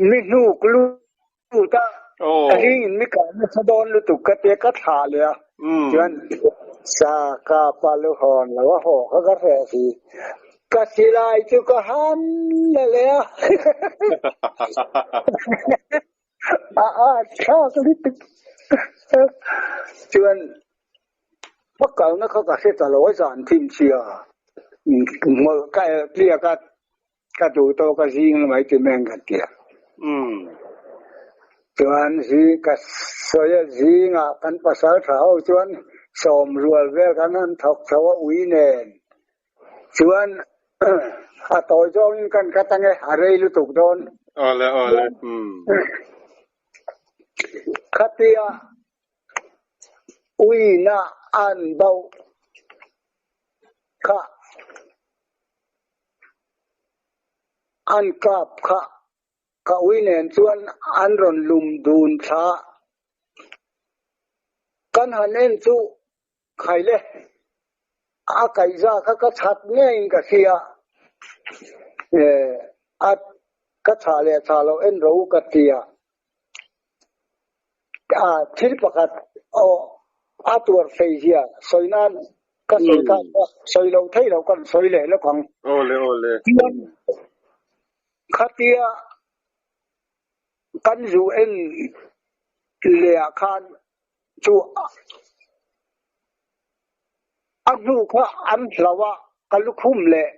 Mi hnuk lut a, ka hling in mi kah nasa dawn lutuk ka tia ka thlah leh a, chuan sa ka pa lu hawn lo a haw kha ka hreh si, ka silai chu ka han la leh a, a at thlak lutuk chuan ka kalna kha ka hre ta lo a zan thin sia, ka elh tliak a. Ka duh tawk a zing lamah i ti mai ang kan ti a. Chuan zi ka sawi a zingah kan pasal tha ho chuan sawm rual vel kan han thawk chho a ui nen. Chuan a tawi zawngin kan kat ange a rei lutuk dawn. Awle awle. Khatia uina an bauh kha. An kap kha ka ui nen chuan an rawn lum dun thla. Kan han en chu khai le, a kaihza kha ka chhat ngeiin ka hria. A ka chhah leh chhah loh en ro ka ti a. Thil pakhat aw a tuar fei zia sawi nan ka sawi kha sawi lo thei lo kan sawi leh lawk ang. Awle awle. Chuan khatia kan zu en leh ah khan chu a hnu kha an hlau a ka lukhum leh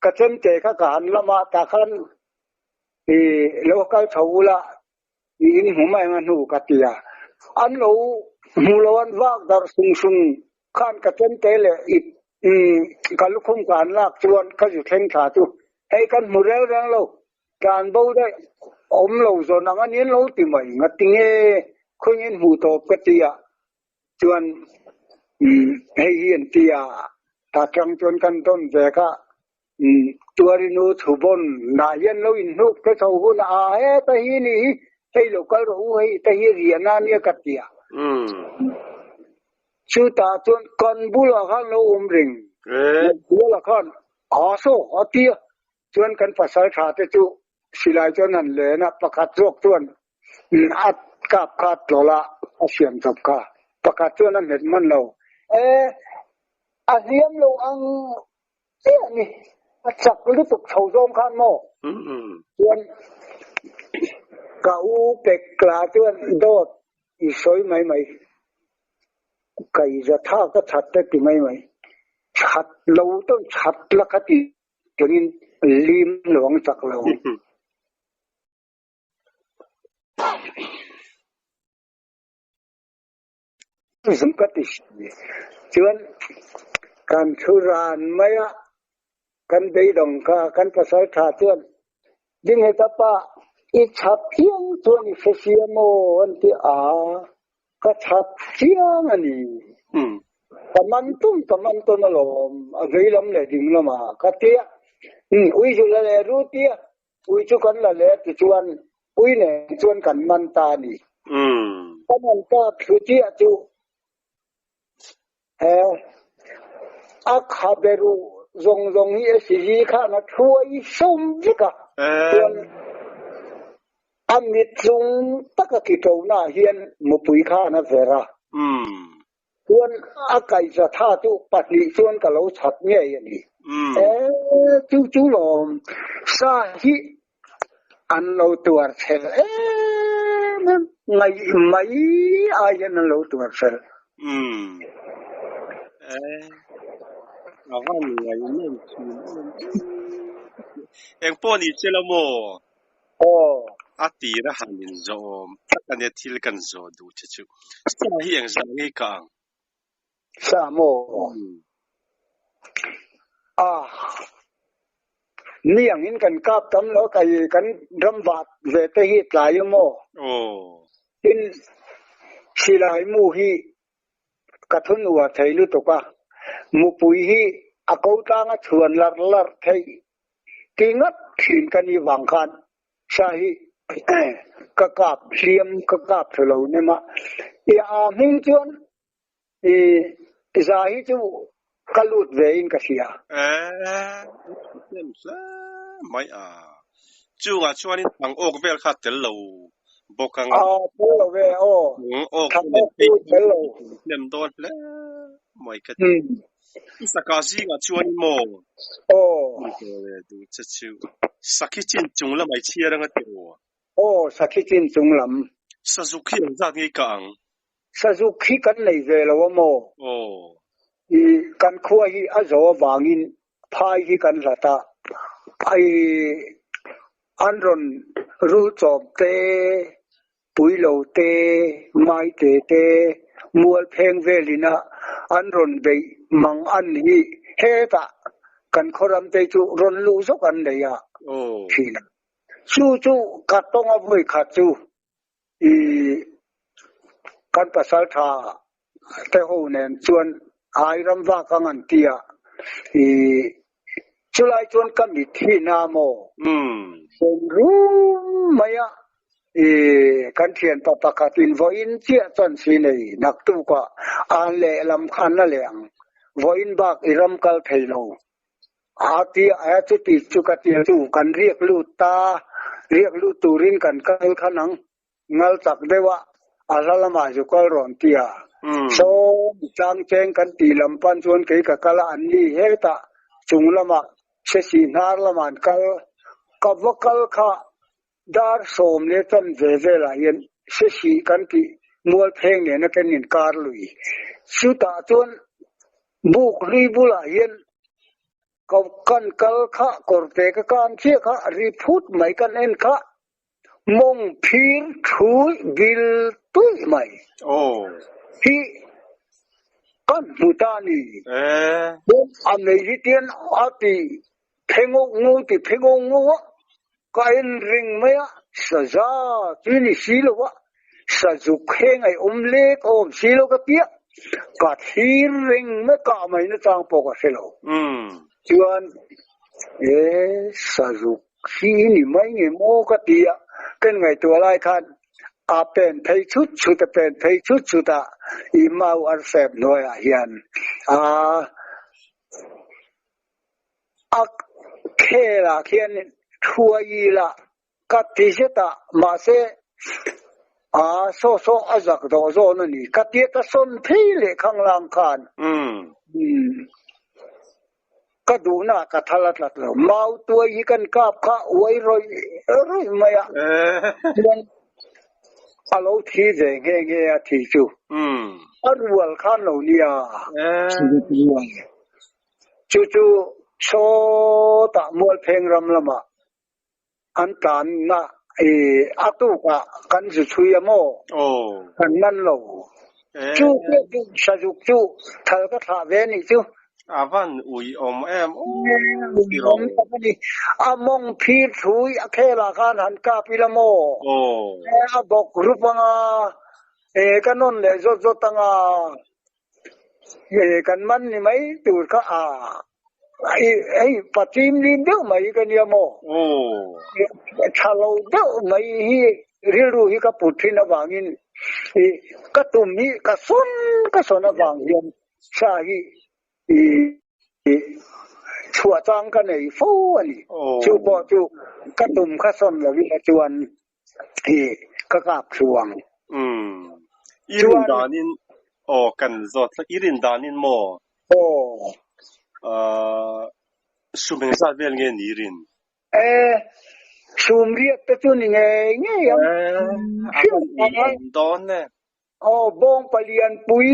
ka chemte kha ka han lam a tah khan i lo kal chho ula i in hmu mai ang a hnu ka ti a, an lo hmu lo an vak darh sung sung khan ka chemte leh i ka lukhum ka han lak chuan ka zu thleng thla chu hei kan hmu reng reng lo tlan bo daih awm lo zawn ang a ni an lo ti mai ngatinge khawiin hmuh tawp ka ti a. Chuan hei hi an ti a, ta tang chuan kan tawn ve kha tuarinu chhubawn nah hian lo inhnuk te chho hun a heta hi ni hi hei lo kal rawh u hei te hi riahna ania ka ti a. Chutah chuan kan bulah khan lo awm reng bulah khan a saw a ti a, chuan kan pasal tha te chu silai chuan an len a, pakhat zawk chuan A kap kha tlawlh a, a siam chawp kha. Pakhat chuan a hmet hman lo. E, a hliam lo ang chiah ni. A chak lutuk chho zawng khan maw? Chuan ka u pek la chuan dawt i sawi mai mai. Ka i za tha ka that te ti mai mai. That lo tawn that la kha ti tungin lim lo ang chak lo. Zum ka ti si. Chuan kan thu ran mai a, kan beidawng kha kan pasal tha chuan Dingheta pa i chhap chiang chuan i hre sia maw an ti a, ka chhap chiang a ni. Ka man tum ka man tawn alawm, a vei lam leh ding lamah ka ti a, ui zu la leh ru ti a, Ui chu kan la leh tichuan ui nen chuan kan man ta a ni. Ka man ta thlu chiah chu he a khabe ruh zawng zawng hi a sizi khan a thuai sawm vek a, chuan a mit chung taka ki ṭona ah hian mupui khan a ver a. Chuan a kaihza tha chu pahnih chuan ka lo chhat ngei a ni. E, chu chu lawm sa hi an lo tuar chhel em em, ngaih mai ai hian an lo tuar chhel. Umm. E, a van ngaihnawm thin em em. Engpawh ni che la maw? Aw. A tira han inzawm tak a nia thil kan zawh duh che chu. Sa hi engzah nge ka ang? Sa maw? A, ni angin kan kap tam lo kai kan ram vah ve te hi tlai a maw? Aw. Tin, silai mu hi ka thun uar thei lutuk a, mupui hi a ko tlanga chhuan larh larh theih ti ngat thin ka nih vang khan sa hi ka kap hliam ka kap thlu lo nem a. I a hming chuan i za hi chu ka lut ve in ka hria. Eh, hnem hle mai a. Chungah chuanin thang awk vel kha tel lo bawk ang a. A, tel lo ve aw. Thang awk Thang awk chu tel lo. Hnem dawn hle mai ka ti. I saka zingah chuanin maw? Aw. Duh che chu. Sakhi chin chung lamah i chhiar anga ti aw. Aw, sakhi chin chung lam. Sazuk hi engzat nge ka ang? Sazuk hi kan nei ve lo a maw? Aw. I kan khua hi a zo avangin phai hi kan hlat a, I an rawn rul chawm te, puilo te, maite te, mual pheng velin a an rawn beih mang an hi hetah kan khaw ram te chu rawn luh zawk an nei a thin a. Chu chu ka tawng a vawi khat chu I kan pasal tha te ho nen chuan ai ram vak ang an ti a, i chulai chuan ka mit hi na maw? Sawm rum mai a, i kan thianpa pakhat in vawiin chiah chuan si nei naktuk ah an lehlam khan la leh ang, vawiin bak i ram kal thei lo. A ti a, chuti chu ka ti chu kan riak lut ta, riak lut turin kan kal khan ang, ngal chak deuh a, a hla lamah zu kal rawn ti a. Saw tlang cheng kan tih lam pan chuan kei ka kal a, an ni hetah chung lamah Sesi hnar lamah an kal, ka va kal kha Dar sawm leh chan ve velah hian Sesi kan tih mual pheng nena kan inkar lui. Chutah chuan buk hlui bulah hian ka kan kal kha kawrte ka kan chiah kha ri phut mai kan en kha mawng phir thui bil tuih mai hi kan hmu ta a ni. A mei hi tian a ti Phe nguk ngu ti phe nguk ngu a, ka en reng mai a, saza chu ni si lo a, sazuk he ngaihawm lek a awm si lo ka ti a, ka thlir reng mai kah mai nachang pawh ka hre lo. Chuan e sazuk hi ni mai nge maw ka ti a, ka en ngaihtuah lai khan a pen phei chhut chhut a pen phei chhut chhut a, i mau arsep hnuaiah hian a A khelah khian thuai ila ka ti zet a, mahse a saw saw a zak dawh zawn a ni. Ka tia ka sawn phei leh khanglang khan ka duhna ka thal a tlat lo. Mau tuai hi kan kap kha uai rawih rawih mai a, chuan a lo thi ve nghe nghe a thi chu. A rual khan lo nia. Chu chu sawtah Mualpheng ram lamah an tlanna i a tukah kan zu chhui a maw? Kan man lo. Chu chiah chu Sazuk chu thal ka thlah ve nih chu. A van ui awm em aw. Ui awm tak a ni. A mawng phir thui a khelah khan han kap ila maw? A bawk rup anga ka nawn leh zawt zawt anga. He kan man ni mai tur kha a hei patim lim deuh mai ka nia maw? Tha lo deuh mai hi rilru hi ka put thin avangin ka tum hi ka sawn ka sawn avang hian sa hi chhuah chang ka nei fo a ni. Chu pawh chu ka tum kha sawn lovin a chuan hi ka kap thlu ang. Umm. I rin danin aw kan zawt hlek. I rin danin maw? Aw. Ahh sum engzat vel nge ni i rin? E, sum riat te chu ni ngei ngei ang. E, a van ui awm dawn e. Aw, bawng palian pui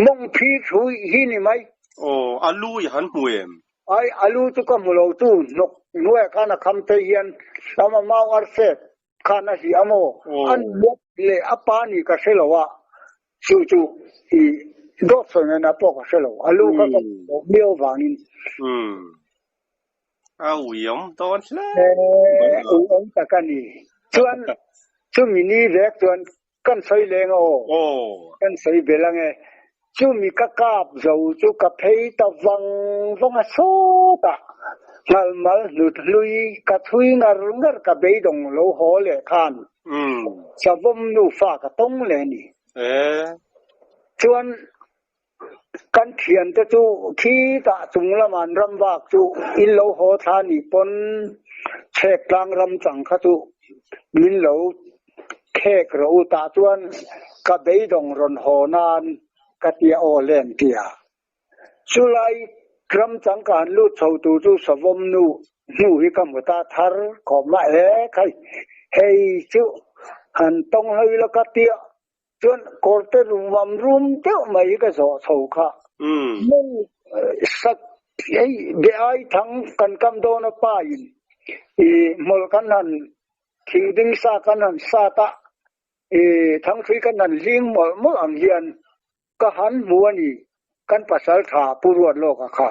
mawng phir thui hi ni mai. Aw, a lu i han hmu em? Ai, a lu chu ka hmu lo tu, hnawk hnuaiah khan a kham phei hian ama mau arfek. khan a hliah a maw? A nuat leh a pa nih ka hre lo a, chu chu i dawt sawi ngaihna pawh ka hre lo, a lu kha ka hmu loh miau vangin. A uiawm dawn hle mai. Uiawm tak a ni. Chuan chumi ni vek chuan Kan sawi leng aw. Kan sawi belh ange. Chumi ka kap zo chu ka phei ta vang vang a sawt a. Nghalmal hnut hlui ka thui ngar ngar ka beidawng lo haw leh khan savawm nufa ka tawng leh a ni. Chuan kan thiante chu khitah chung lama an ram vak chu in lo haw thla nih pawn chhek tlang ram chang kha chu min lo khek rawh u tah chuan ka beidawng rawn haw nan ka tia aw len tia. Chulai ram chang ka han lut chho tur chu savawm nu hnu hi ka hmu ta thar khawm a e khai hei chu han tawng hlui la ka tia Chuan kawrte rumam rum deuh mai hi ka zawh chho kha. Mawng sak hei be ai thang kan kam dawn a pa in i hmawlh kan han thing ding sa kan han sat a, i thangthui kan han hling mawlh mawlh ang hian ka han hmu a ni. Kan pasal tha Pu Ruat lawk a kha.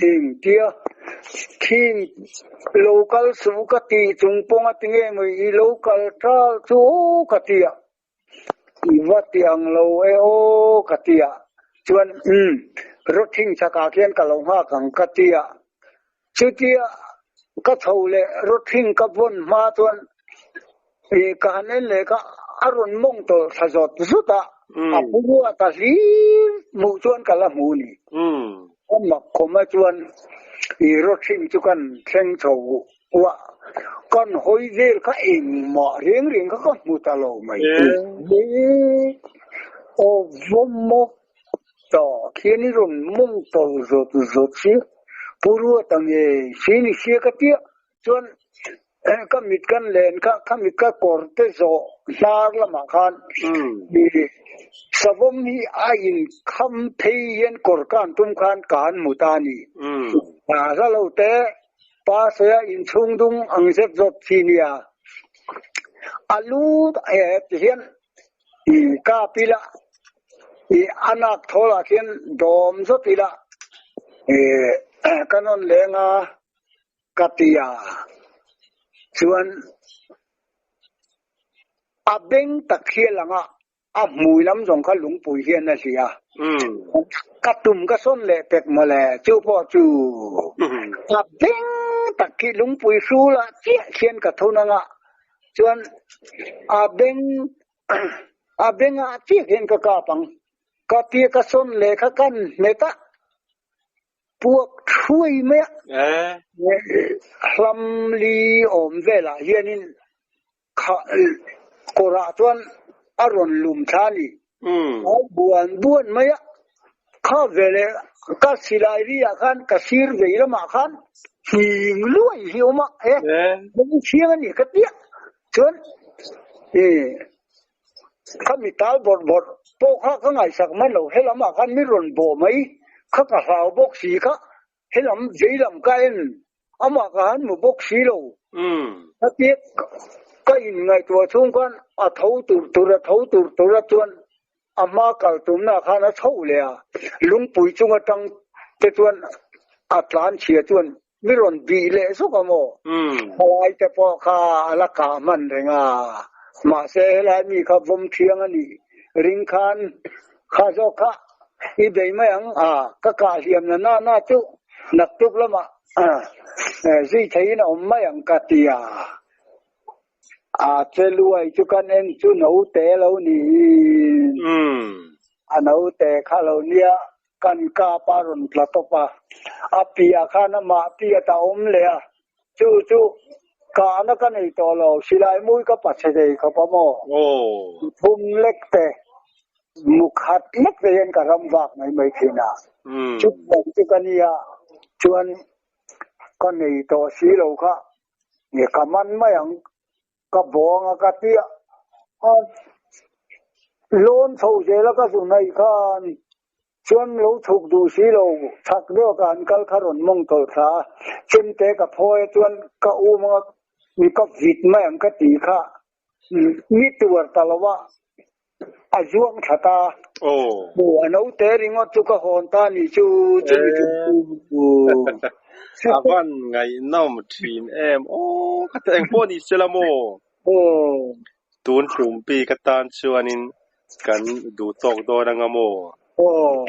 Eng tia thing lo kal suh ka ti chung pawng a ti nge maw i lo kal tal chu aw ka ti a, i va ti ang lo e aw ka ti a, chuan umm rawthing chakah khian ka lo nghak ang ka ti a, chutia ka chho leh rawthing ka vawn hma chuan I ka han en leh kha a rawn mawng tawlh thla zawt zut a, a pu ruat a hlir hmuh chuan ka la hmu ni. Ka mak khawm a chuan i rawthing chu kan thleng chho uah, kan hawi vel kha engmah reng reng kha ka hmu ta lo mai. Aw vawm maw ta khian i rawn mawng tawlh zawt zawt si, pu ruat a nge si ni sia ka tia Chuan ka mit kan len kha, ka mit ka kawr te zawh hnar lamah khan i savawm hi a in kham phei hian kawr ka han tum khan ka han hmu ta a ni. Hla lo te pa sawi a inchhung dung ang zet zawt chi nia. A lu ti hian i kap ila i a nak thawl ah khian dawm zawt ila i ka nawn leng a. Ka ti a, chuan a beng tak hi a lang a, a hmui lam zawng kha lungpui hian a hlia. Ka tum ka sawn leh pek mawle, chu pawh chu a beng tak hi lungpui hrulah chiah khian ka thun ang a, chuan a beng a bengah chiah hian ka kap ang. Ka ti a, ka sawn leh kha kan hmet a. Puak thuai mai a, hlam li awm velah hianin kawrah chuan a rawn lum thla a ni. A buan buan mai a, kha veleh ka silai ri ah khan ka sir vei lamah khan hing luai hi a awm a, e hming thiang a ni ka tia chuan Kha mi tal bawrh bawrh pawh kha ka ngaihsak man lo, helam ah khan mi rawn bawh mai kha ka hlau bawk si kha, helam vei lam ka en amah ka han hmu bawk si lo. Khatia ka in ngaihtuah chhung khan a tho tur tur a tho tur tur a chuan a hma kal tumna ah khan a chho leh a, lungpui chung atang te chuan a tlan chhia chuan Mi rawn bih leh zuk a maw? Thalai te pawh kha a la kah hman reng a, mahse helai mi kha vawm thiang a nih ring khan kha zawk kha i bei mai ang a, ka kah hliam na na na chu naktuk lamah zui theihin a awm mai ang ka ti a. A che luai chu kan en chu naute lo niin a naute kha lo nia. Kan kap a rawn tla tawp a, a piah khan amah piat a awm leh a, chu chu kahna ka nei tawh lo, silai mui ka pa chhe thei khawp a maw? Thum lek te, mu khat lek te hian ka ram vak mai mai thin a, chutiang chu ka nia, chuan ka nei tawh si lo kha, nge ka man mai ang. Ka buang a ka tia a lawn chho zel a ka zu hnaih khan chuan lo chhuk duh si lo chhak deuh ka han kal kha rawn mawng tawlh thla a, chemte ka phawi a chuan ka um anga Ka vit mai ang ka tih kha mi tuar ta lo a, a zuang tha ta. Aw. A naute ringawt chu ka hawn ta nih chu chumi chu. A van ngaihnawm thin em aw ka ti engpawh ni se la maw. Aw. Tun tum bik atan chuanin kan duh tawk dawn anga maw. Aw.